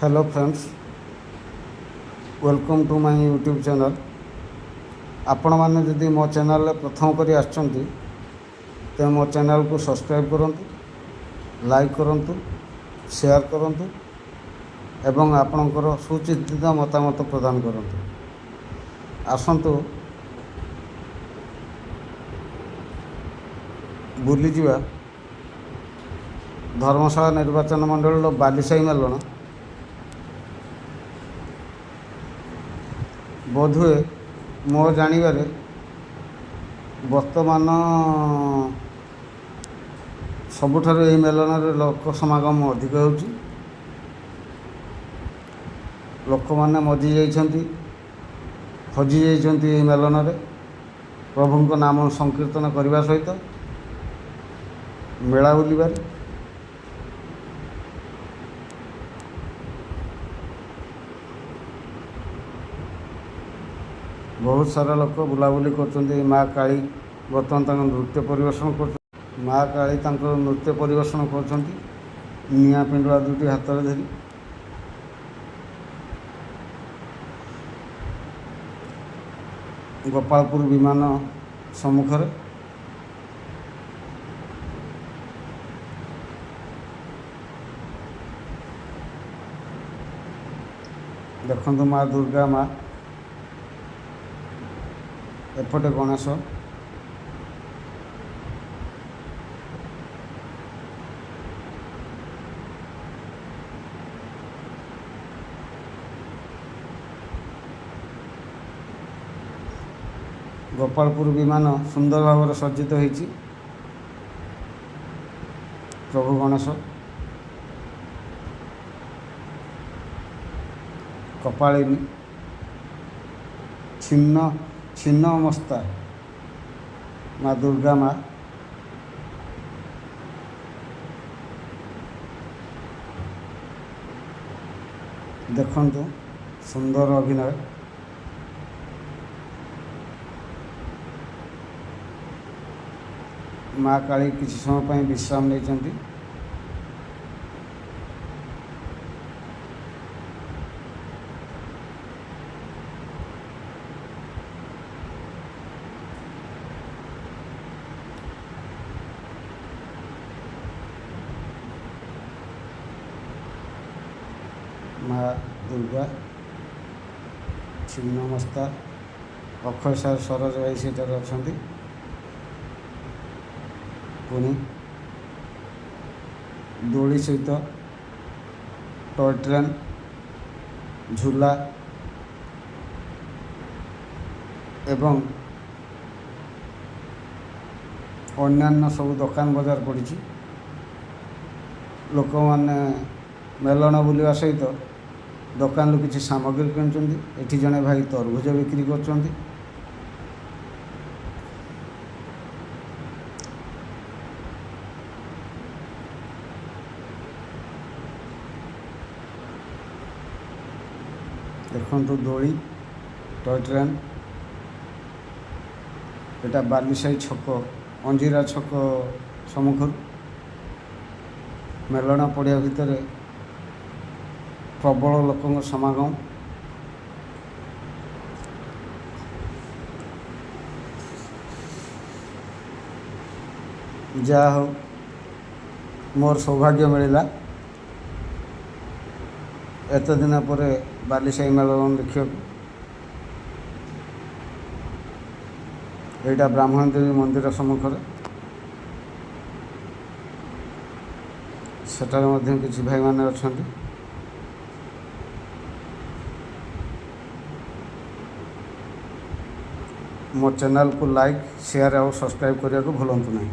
Hello friends, welcome to my YouTube channel. ଆପଣମାନେ ଯଦି ମୋ ଚ୍ୟାନେଲ୍ରେ ପ୍ରଥମ କରି ଆସିଛନ୍ତି, ତେବେ ମୋ ଚ୍ୟାନେଲ୍କୁ ସବସ୍କ୍ରାଇବ୍ କରନ୍ତୁ, ଲାଇକ୍ କରନ୍ତୁ, ସେୟାର କରନ୍ତୁ ଏବଂ ଆପଣଙ୍କର ସୁଚିନ୍ତିତ ମତାମତ ପ୍ରଦାନ କରନ୍ତୁ। ଆସନ୍ତୁ ବୁଲିଯିବା ଧର୍ମଶାଳା ନିର୍ବାଚନ ମଣ୍ଡଳୀର ବାଲିସାହି ମେଲଣ। ବୋଧହୁଏ ମୋ ଜାଣିବାରେ ବର୍ତ୍ତମାନ ସବୁଠାରୁ ଏହି ମେଲଣରେ ଲୋକ ସମାଗମ ଅଧିକ ହେଉଛି। ଲୋକମାନେ ମଜି ଯାଇଛନ୍ତି, ହଜି ଯାଇଛନ୍ତି ଏହି ମେଲଣରେ, ପ୍ରଭୁଙ୍କ ନାମ ସଂକୀର୍ତ୍ତନ କରିବା ସହିତ ମେଳା ବୁଲିବାରେ। ବହୁତ ସାରା ଲୋକ ବୁଲାବୁଲି କରୁଛନ୍ତି। ମା କାଳୀ ବର୍ତ୍ତମାନ ତାଙ୍କ ନୃତ୍ୟ ପରିବେଷଣ କରୁଛନ୍ତି। ମା କାଳୀ ତାଙ୍କର ନୃତ୍ୟ ପରିବେଷଣ କରୁଛନ୍ତି ନିଆଁ ପିଣ୍ଡୁଳା ଦୁଇଟି ହାତରେ ଧରି। ଗୋପାଳପୁର ବିମାନ ସମ୍ମୁଖରେ ଦେଖନ୍ତୁ ମା ଦୁର୍ଗା ମା, ଏପଟେ ଗଣେଶ। ଗୋପାଳପୁର ବିମାନ ସୁନ୍ଦର ଭାବରେ ସଜ୍ଜିତ ହୋଇଛି। ପ୍ରଭୁ ଗଣେଶ, କପାଳିନୀ, ଛିନ୍ନ ଛିନ୍ନମସ୍ତା ମା ଦୁର୍ଗା ମା। ଦେଖନ୍ତୁ ସୁନ୍ଦର ଅଭିନୟ। ମା କାଳୀ କିଛି ସମୟ ପାଇଁ ବିଶ୍ରାମ ନେଇଛନ୍ତି। ମା ଦୁର୍ଗା, ଛିନ୍ନମସ୍ତା, ଅକ୍ଷୟ ସାର୍, ସରୋଜ ଭାଇ ସେଠାରେ ଅଛନ୍ତି। ପୁଣି ଦୋଳି ସହିତ ଟୟ ଟ୍ରେନ୍, ଝୁଲା ଏବଂ ଅନ୍ୟାନ୍ୟ ସବୁ ଦୋକାନ ବଜାର ପଡ଼ିଛି। ଲୋକମାନେ ମେଲଣ ବୁଲିବା ସହିତ ଦୋକାନରୁ କିଛି ସାମଗ୍ରୀ କିଣୁଛନ୍ତି। ଏଠି ଜଣେ ଭାଇ ତରଭୁଜ ବିକ୍ରି କରୁଛନ୍ତି। ଦେଖନ୍ତୁ ଦୋଳି, ଟୟ ଟ୍ରେନ୍। ଏଇଟା ବାଲିସାହି ଛକ, ଅଞ୍ଜିରା ଛକ ସମ୍ମୁଖରୁ ମେଲଣ ପଡ଼ିଆ ଭିତରେ ପ୍ରବଳ ଲୋକଙ୍କ ସମାଗମ। ଯାହା ହଉ, ମୋର ସୌଭାଗ୍ୟ ମିଳିଲା ଏତେ ଦିନ ପରେ ବାଲିସାହି ମେଳନ ଦେଖିବାକୁ। ଏଇଟା ବ୍ରାହ୍ମଣ ଦେବୀ ମନ୍ଦିର ସମ୍ମୁଖରେ। ସେଠାରେ ମଧ୍ୟ କିଛି ଭାଇମାନେ ଅଛନ୍ତି। ମୋ ଚ୍ୟାନେଲକୁ ଲାଇକ୍, ସେୟାର ଆଉ ସବସ୍କ୍ରାଇବ୍ କରିବାକୁ ଭୁଲନ୍ତୁ ନାହିଁ।